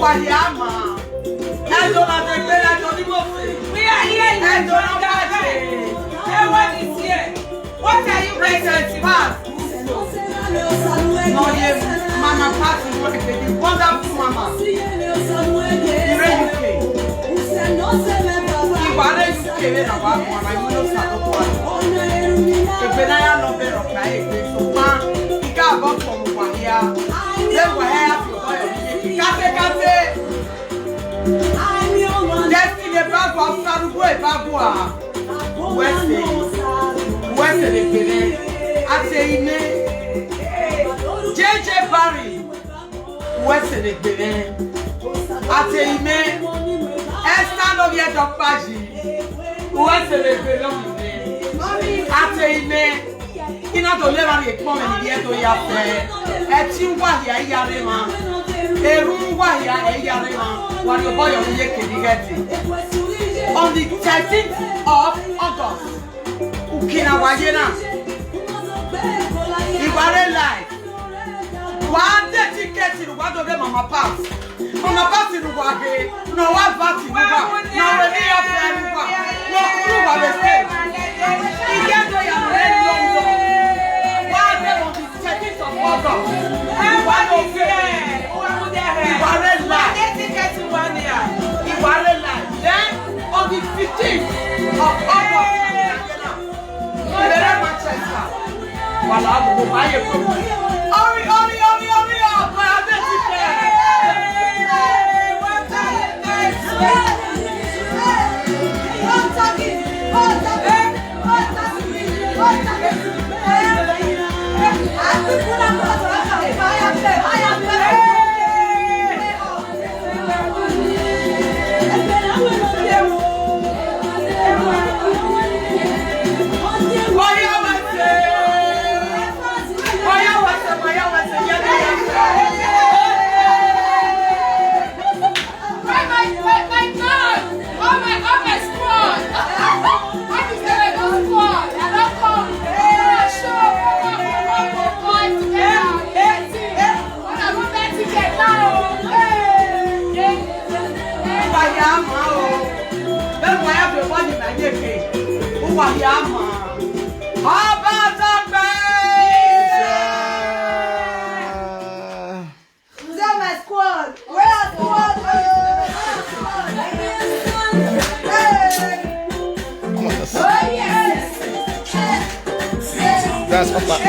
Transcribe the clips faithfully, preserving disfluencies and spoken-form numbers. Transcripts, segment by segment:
Ayama. Ẹjọ́ la ti gbé lẹ́jọ́ ní mo fè. We are here in Ẹjọ́ la bá ṣe. Hey, what is here? What are you guys Princess Park. No, ye, Mama Park is what they do. Wonderful Mama. Ire U K. Ìwà rẹ̀ U K rẹ̀ nà wà fún wa, you know, sàkókò wa. Èpè náà yà lọ bẹ̀rẹ̀ ọ̀gá èpè ṣùgbọ́n ìka àbọ̀ fún ọmọ wà ní ya. Lẹ́wọ̀ ẹ̀ á fi ọ̀gá yọ̀ níye. Káfé káfé. Destiny bá bọ̀, Sarugo ẹ̀ bá bọ̀ à. Wẹ́sẹ̀. Wẹ́sẹ̀ lè gbèrè. Àti ìmẹ̀. J J Barry. Wẹ́sẹ̀ lè gbèrè. Àti ìmẹ̀. Esther ló yẹ dọ́gba yìí. Wẹ́sẹ̀ lè gbèrè lọ́mọdé. Àti ìmẹ̀. Ina to lera ni ekpɔn mɛ ni yɛ to ya fɛ. Eti wa ya ya re ma. Eru wa ya e ya re ma. Wa ni obo yo ye ke ni gete. On the thirteenth of August. Ukina wa ye na. Iware live. Wa de ticket ni wa do be Mama Park. Mama Park ni wa ge. No wa va ti ni wa. No we ni ya fe ni wa. No kuru wa be se. Ige to ya re long long. Wa de mo ti thirteenth of August. Wa do fe. Iware live. Iware live. Then on the fifteenth of August. Ìbẹ̀rẹ̀ Manchester. Wàhálà àbùkù báyé kò. Orí, orí, orí, orí, ọ̀pẹ abẹ́ ti bẹ̀rẹ̀. Wáyà mọ́ o. Bẹ́ẹ̀ wáyà bẹ̀ wá ní ìgbà yẹn pé ó wáyà mọ́. Ọba tó pẹ́. Where's my squad? Where are squad? Where are squad? Hey! Oh, yes! That's up.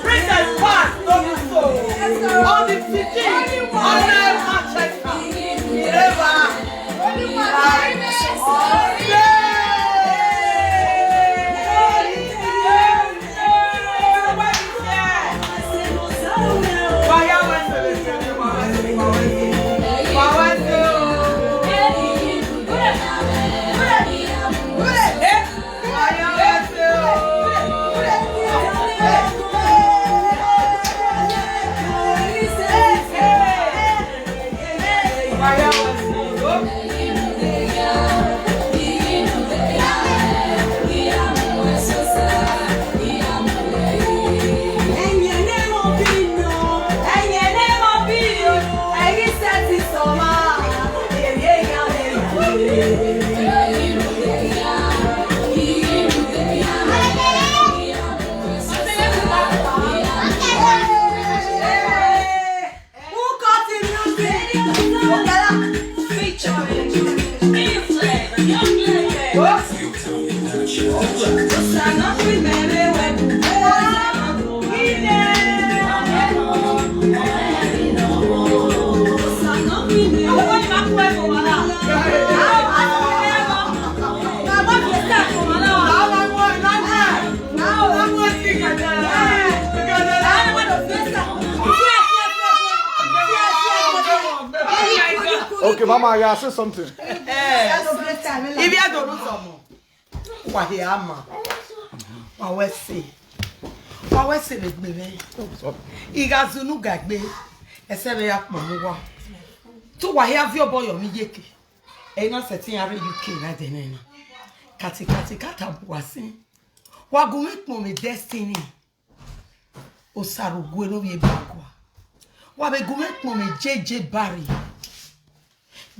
Princess pass, no be so. All the pikin, all the Manchester. Eva. Who cut the music? Ogala featuring Influence, Young Lady. Okay, Mama, yeah, say something. If you don't do some, why he ama? Why we say? Why we say with me? Igazunu gagbe. Esebe ya kpomuwa. Tu wa ya vio boyo mi yeke. E na setting are U K na denena. Kati kati kata buasin. Wa gumi kpomi destiny. Osaru gwe no ye bakwa. Wa be gume kpome J J Barry.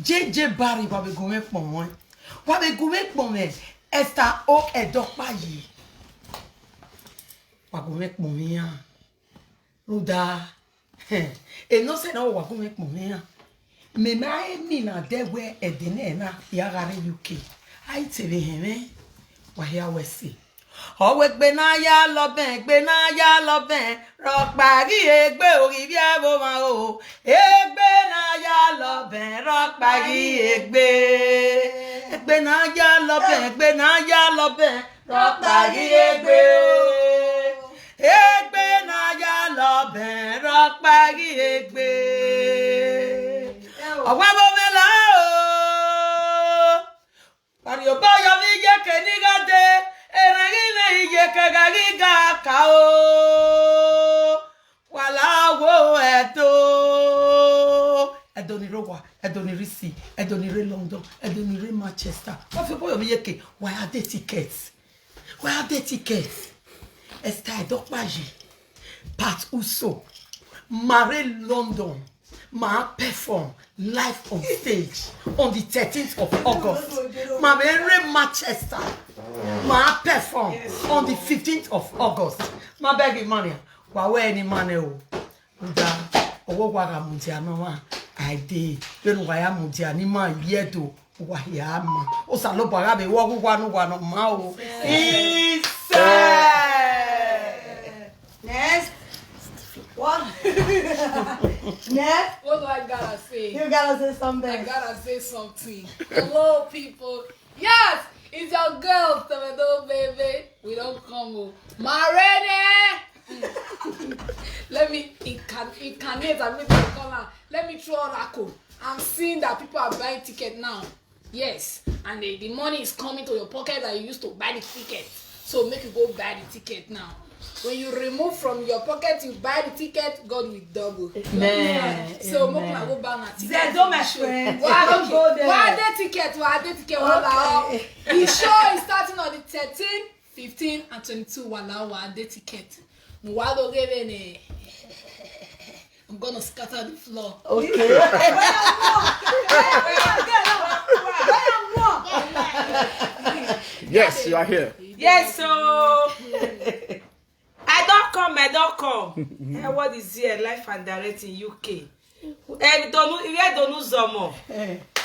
J J Barry wa be gume kpome. Wa be gume kpome Esther O Edopayi. Wa gume kpome ya. Ruda. E no se na wa gume kpome ya. Me ma e mi na de we edene na ya gare U K. Ai te be heme. Wa ya we si. Ọwọ́ egbe na ya lọ bẹ́ẹ̀, egbe na ya lọ bẹ́ẹ̀, rọpa rí egbe orí bí ẹ bó ma o. Egbe na ya lọ bẹ́ẹ̀, rọpa rí egbe. Egbe na ya lọ bẹ́ẹ̀, egbe na ya lọ bẹ́ẹ̀, rọpa rí egbe o. Egbe na ya lọ bẹ́ẹ̀, rọpa rí egbe. Ọwọ́ bó mi lọ o. Pari oboyo mi yeke ni gade, eregi ne yeke gari ga ka o. Wala wo eto. Edoni rowa, edoni risi, edoni re London, edoni re Manchester. Wa fi oboyo mi yeke, wa ya de ticket. Wa ya de ticket. Esther Edopayi, Pat Uso, Mare London. Ma perform live on stage on the thirteenth of August. Ma be re Manchester. Ma perform on the fifteenth of August. Ma beg you, money. Wa we any money o. Uda. Owo wa ga mundia no ma. I dey. Benu wa ya mundia ni ma yedo. Wa ya ma. O sa lo ba ga be wo wa no wa no ma o. Inside. Next. What? Next. What do I gotta say? You gotta say something. I gotta say something. Hello, people. Yes, it's your girl, Tomato Baby. We don't come. Oh. My ready. Let me incarn- incarnate and make me come out. Let me throw oracle. I'm seeing that people are buying ticket now. Yes, and the, the money is coming to your pocket that you used to buy the ticket. So make you go buy the ticket now. When you remove from your pocket, you buy the ticket, God will double. Amen. So make una go buy una ticket. Zedo, my friend. Why don't go there? Why the ticket? Why the ticket? Why okay. The show is starting on the thirteenth, fifteen, and twenty-two. Wala why the ticket? Why don't give any? I'm gonna scatter the floor. Okay. Yes, you are here. Yes, so I don't come, I don't come. Eh, what is here? Life and direct in U K. Eh, don't know, you don't know Zomo.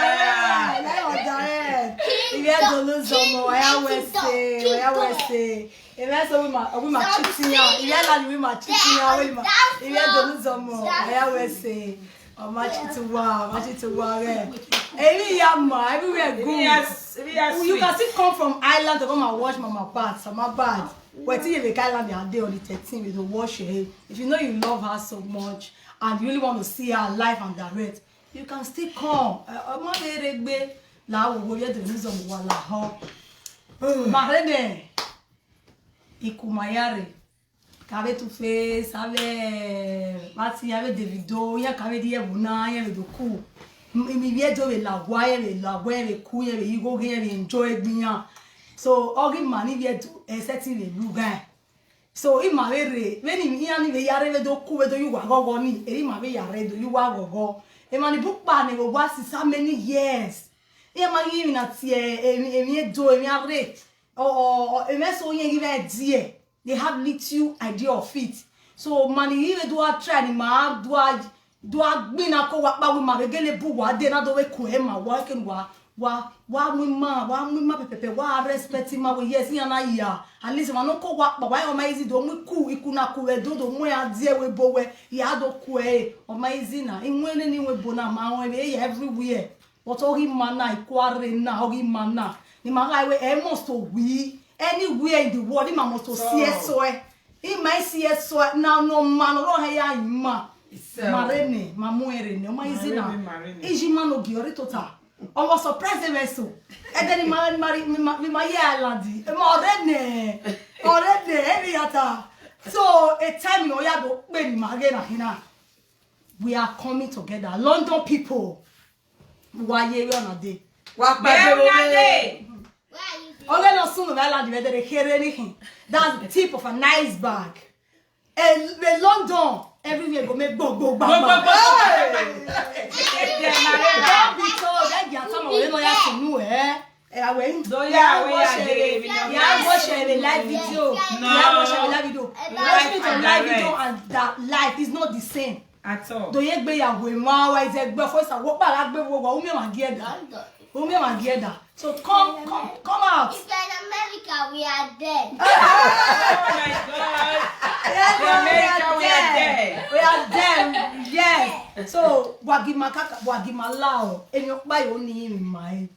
Direct. Direct. If you don't lose some more, I always say, I always say. If I say we ma, we ma cheating ya. If I like we ma cheating ya, we ma, if I don't lose some more, I always say. Oh, ma cheating wa, ma cheating wa, eh. Every year, ma, everywhere good. Yes, yes. You can still come from island to come and watch Mama Bad, Mama Bad. Wetin you dey carry land dey on the thirteen, we dey wash your head. If you know you love her so much and you really want to see her live and direct, you can still come. Ọmọ rere gbé làwọn owó yẹn tó ní zọmọ wà láhọ. Màrẹ́nẹ̀ ìkùmàyàrè kàwé tún fẹ́ sábẹ́ pátí yàwé Davido yẹn kàwé díẹ̀ wò náà yẹn lè dòkú. Mi yẹn tó lè làwọ̀ yẹn lè làwọ̀ yẹn lè kú yẹn lè yí gógé yẹn lè enjoy gbìyàn. So ọgí màá níbi ẹ̀ tó ẹsẹ̀ tí lè lù gan. So ima vere veni iya ni ve yare ve do ku ve do yuwa gogo ni e ima ve yare do yuwa gogo. E mani bukpa ni go wa sisa many years. E ma yi na tie e mi e mi do e mi are. O o e mi so yen gi ve die. They have little idea of it. So mani yi ve do a try ni ma do a do a gbina ko wa pa wi ma ve gele bu wa de na do ve ku e ma wa ke wa wa wa mu ma wa mu ma pepepe wa respect ma we yes ya na ya. At least ma no ko wa pa wa o ma easy do mu ku iku na ku we do do mu ya die we bo we ya do ku e o ma easy na inwe ne ni we bo na ma o e ya everywhere. But ogi mana ikware na ogi mana ni ma ga we e must to we anywhere in the world ni ma must to see e so e. Ima isi eso na no man ro he ya ima. Marene, mamu erene, ma izi na. Iji mano gi ori tota. Omo surprise e so. Ede ni ma mari mi ma mi ma ye alandi. E ma orene. Orene e mi yata. So a time no ya do pe ni ma ge na hina. We are coming together. London people. Wa ye we on a day. Wa pa de. Only no soon of Ireland where they hear anything. That's the tip of an iceberg. A, a London, everywhere go make go go bang bang. Don't be told that you are someone we no have to know eh. Eh, awe. Do ya we ya de. Ya watch a live video. Ya watch a live video. Watch me to live video and that life is not the same. At all. Do ye gbe ya we ma wa ize gbe fo sa wo pa la gbe wo wa umi ma gi eda. Umi ma gi eda. So come come come out. If you're in America, we are dead. Oh my God. Yes, we are dead. We are dead. Yes. So wagi makaka wagi malao. Emi o pa yo ni mi mai.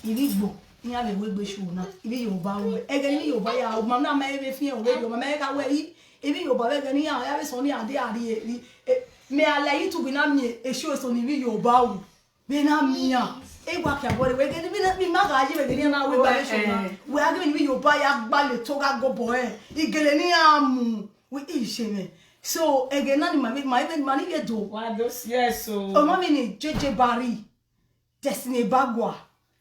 Ibi Igbo ni a be we gbe show na. Ibi Yoruba we. Ege ni Yoruba ya o ma na ma ebe fi o we yo ma me ka we yi. Ibi Yoruba we ge ni ya ya be so ni ade ari e. Me a le YouTube na mi e show so ni ibi Yoruba o. Be na mi ya. E wa ki abore we ge ni mi na mi ma ga ji we ge ni na we gba be show na. We a ge ni ibi Yoruba ya gba le to ga go bo e. Igele ni a mu. We i se me. So ege na ni ma mi ma mi ma ni ye do. Wa do si e so. O ma mi ni J J Barry. Destiny Bagwa.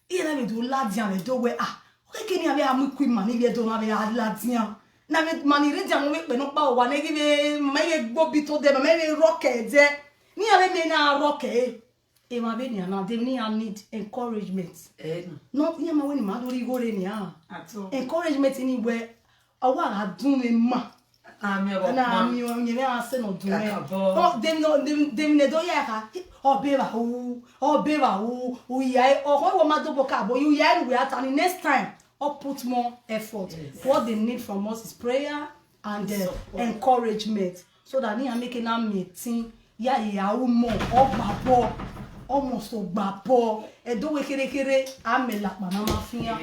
Ira me do ladian me do we ah. Oke ke ni abe amu kui mani be do na be ladian. Na me mani re dia mo me pe no pa o wa ne gi be me ye gbo bi to de me me rock e de. Ni abe me na rock e. E ma be ni na de ni I need encouragement. Eh. No, ni ma we ni ma do ri go re ni ah. At all. Encouragement ni we awa adun me ma. Ami ọbọ na kuma. Mi o nyere ase no do me. Kakabo. Oh, dem no dem dem ne do ya ka. Obeba u, obeba u, u ya o ko wo ma do boka bo, u ya ni we atani next time. Or put more effort. What they need from us is prayer and uh, encouragement, so that ni make na meeting ya ya umo ogbabo, almost ogbabo. Edo we kere kere amela pa na ma fiya.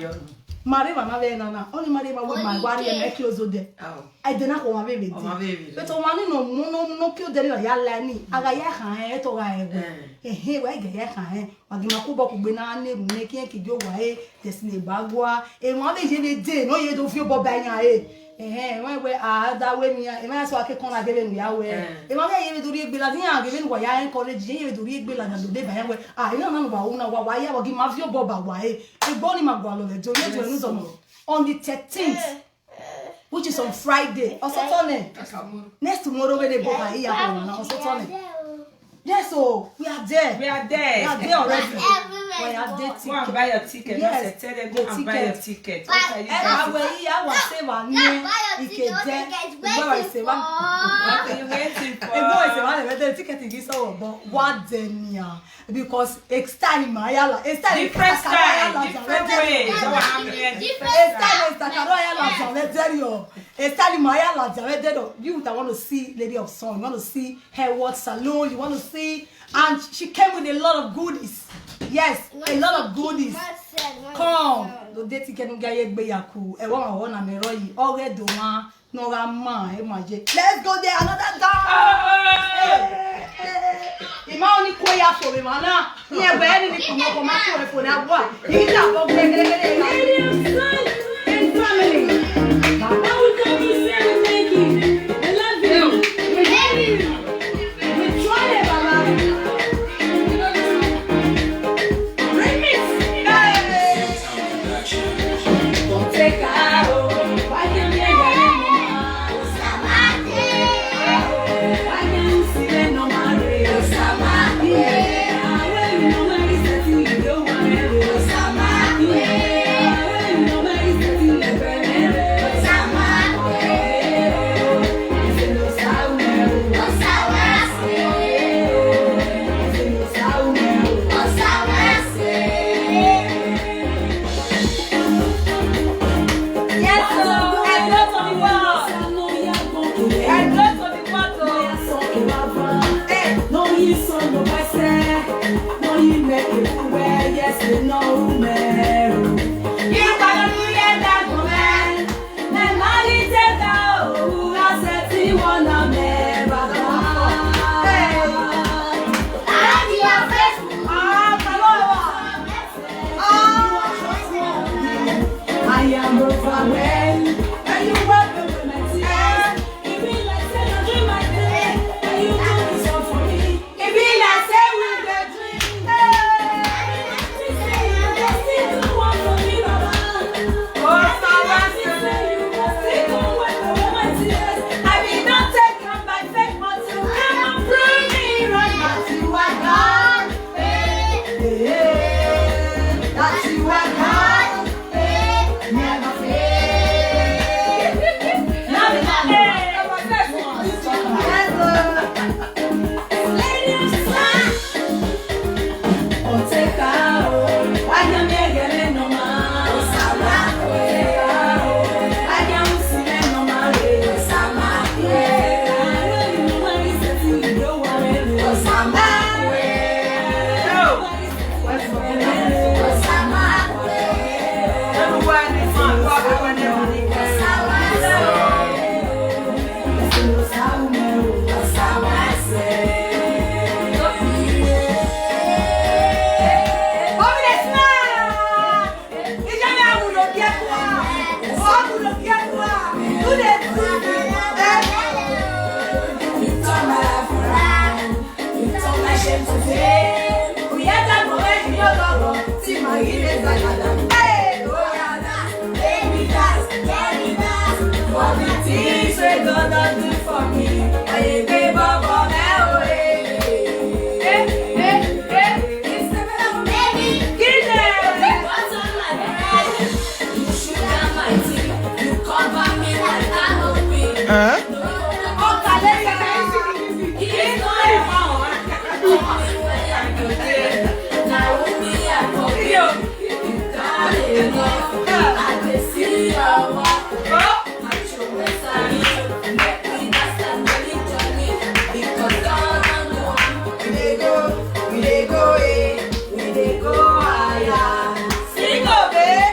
Mare ma na we na na. Only mare ma we ma wari e me close o de. Oh. Ede na ko ma bebe. Ọmọ bebe. But o ma ni no mo no no ki o de ni ya la ni. Aga ya kan e to ga e. Eh. Eh eh, wa ga ya kan e. Wa gi ma ku bo ku gbe na ne ru ne ki e ki jo wa e. Yes ne ba gwa. E ma be je be de no ye do fi o bo ba yan e. Eh eh, wa we a da we mi ya. E ma so ake kon na ge be nu ya we. Eh. E ma be ye be do ri egbe la ni ya ge be nu wa ya encourage ye ye be do ri egbe la na do de ba ya we. Ah, ina na nu ba una wa wa ya wa gi ma fi o bo ba wa e. E gbo ni ma gwa lo le jo ye jo nu so mo. On the thirteenth, which is on Friday. On Saturday. Kakamoro. Next tomorrow when they go by here on Saturday. Yes, so we are there. We are there. We are there already. Everywhere We you are there. want. Go and buy your ticket. Yes, Yes, tell them the go and buy your ticket. ticket. Buy What are you Ẹ wá guys wẹ̀ yìí, àwa ṣe wà ní Buy your ticket. Ìkẹjẹ́. What are you guys Ìgbọ́ waiting ẹ̀sẹ̀ wà. for? What are you waiting for? Ìgbọ́ ẹ̀sẹ̀ wà lẹ́wẹ́ tẹ́ tíkẹ́ẹ̀tì yìí sọ̀rọ̀ bọ̀ wá dẹ̀nìyà because extyle màáyàlà extyle Different style, different way. That one I'm here. Different Extyle style. extyle kàdó ayàlà àtàwẹ́ dẹ́rì ọ̀ extyle màáyàlà àtàwẹ́ dẹ́rì ọ̀ you that want to see Lady of Song, you want to see her what salon, you want to see, and she came with a lot of goodies. Yes, a lot of goodies. Come, the day ticket no get yegbe yaku. E wa wa na me royi. Already do ma no ga ma e ma je. Let's go there another time. Ima oni ko ya fo me mana. Ni e be ni ni ko mo ko ma ko e fo na wa. Ni da ko gbe gbe gbe. Lady of Sun and family. Baba, we come to say we thank you. We love you. We love you. We try, Baba. Remix. Don't take out. Why can't you get it? Why can't you see the normal way? Yes, so I go to the world. I go to the world. Oh. Hey. I am overwhelmed. And you wipe away my tears. It be like say you do my thing. And you do this one for me. It be like say we dey dream. Hey. Say you go still do one for me, Baba. Oh, Baba, say you go still do one for my tears. I did not take am by faith, but you come and prove me right that you are God. Hey, hey, hey, that you are God. Hey, never fail. Never fail. Yes, Lord. Lady of Sun. Huh? I dey see our, oh, my show, make we dance and jolly jolly, because God don do am. We dey go, we dey go, eh, we dey go higher. Sing o, babe.